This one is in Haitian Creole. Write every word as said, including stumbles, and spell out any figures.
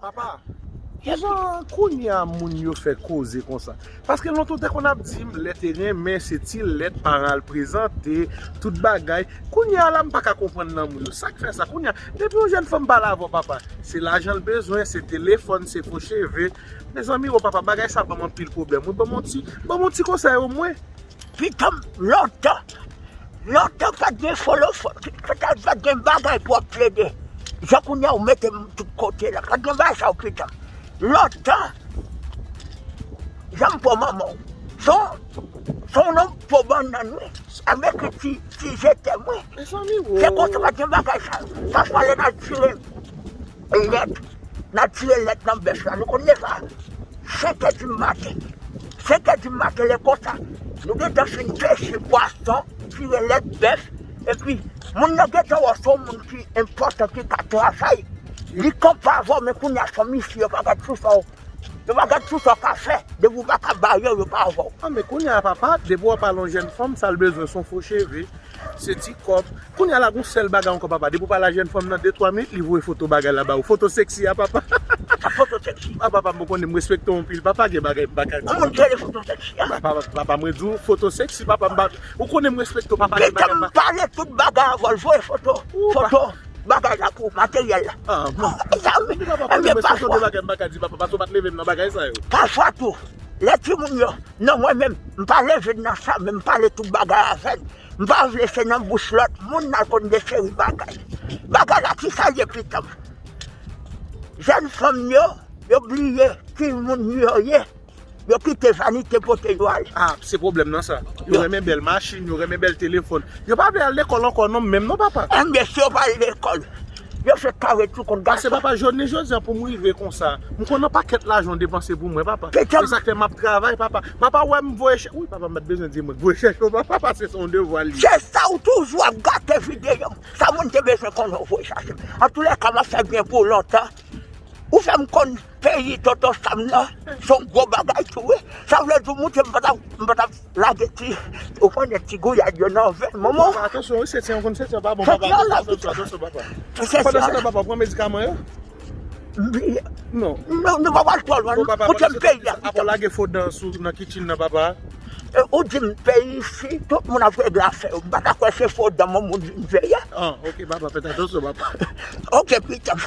Papa, kijan kounye a moun yo fè koze konsa? Paske lontan w te konn ap di m, lè te renmen, se ti lèt, paran al prezante, tout bagay. Kounye a la, m pa ka konprann nan moun yo. Sa k fè sa? Kounye a, depi yon jèn fanm pale avè w, papa, se lajan l bezwen, se telefòn, se fo cheve. Mezanmi, o papa, bagay sa ban m anpil pwoblèm. Wi, ban m yon ti, ban m yon ti konsèy omwen. Pitanm, lontan, lontan pa t gen folofò, pa t gen bagay pou ap plede. Jan kounye a ou mete m tout kote la, pa t gen bagay sa yo pitanm. Lontan, jan m pran manman w, se yon, se yon nonm po bannann wi, avèk ti, ti je t'aime wi. Mezanmi, o. Se konsa pa t gen bagay sa yo. Sa fale nan tire lèt. N ap tire lèt nan bèf la. Nou konn leve a senkè di maten. Senkè di maten, lè konsa, nou gentan fin pese pwason, tire lèt bèf. Epi, moun nan gentan wè se yon moun ki enpòtan, ki ka travay. Li kanpe avè w, men kounye a, fanmi fi yo pa gad sou sa w. Yo pa gad sou sa w ka fè. Depi w pa ka ba yo, yo pa avè w. A, men kounye a, papa, depi w ap pale yon jèn fanm, sa l bezwen se yon fo cheve. Se ti kòb. Kounye a la, gon sèl bagay ankò, papa. Depi w pale a jèn fanm nan, de twa minit, li voye foto bagay la ba ou. Foto seksi a, papa. Sa foto seksi? A, papa, m konnen m respekte w anpil, papa, gen bagay m pa ka di. Yon moun ki rele foto seksi a? Papa, papa, mwen di w, foto seksi, papa, m pa. Ou konnen m respekte w, papa, gen bagay m pa. Gentan m pale tout bagay avè l, voye foto. Foto. Bagay la pou materyèl la. Ah, bon. Sa, Papa, konnen mwen se yon bagay m pa ka di, papa, paske w pa t leve m nan bagay sa yo. Pafwa tou, lè timoun yo, non, mwen menm, m pa leve nan sa, men m pale tout bagay avè l. M pa vle se nan bouch lòt moun n al konn de seri bagay. Bagay la ki sa l ye pitanm? Jèn fanm yo, yo bliye ki moun yo ye. Yo kite vanite pote yo ale. Ah, se pwoblèm nan sa. Yo renmen bèl machin, yo renmen bèl telefòn. Yo pa vle al lekòl ankò non, menm non, papa. Enben, si yo pa al lekòl, yo fèk kare tou kont gason. Paske papa, jounen jodi a pou m rive konsa, m konn yon pakèt lajan w depanse pou mwen, papa. E sa k fè m ap travay, papa. Papa, wè m voye chèch. Wi, papa, m pa t bezwen di mwen voye chèch, papa, paske se yon devwa l ye. Se sa w toujou ap gate videyo m. Sa moun te bezwen konnen w voye chache m. Antoulèka, m ap fè byen pou w lontan. Ou fè m konn peyi Tonton Sam nan, se yon gwo bagay tou wi. Sa vle di w moute m pa t ap, m pa t ap lage ti, ou konnen ti gouyad yo nan venn manman. Papa, atansyon wi, setyon, konn setyon pa bon, papa. Atansyon, atansyon, papa. Pandan se tan, papa, pran medikaman yo. Non. Non, nou pa pral twò lwen. Bon, papa, pandan se tan, papa, lage fo dan sou, nan kitchen nan, papa. Ou di m peyi isi, tout moun ap regle afè yo. M pa ta kwè se fo dan moun moun vin veye. Ah, ok, papa, fèt atansyon, papa. Ok, pitanm.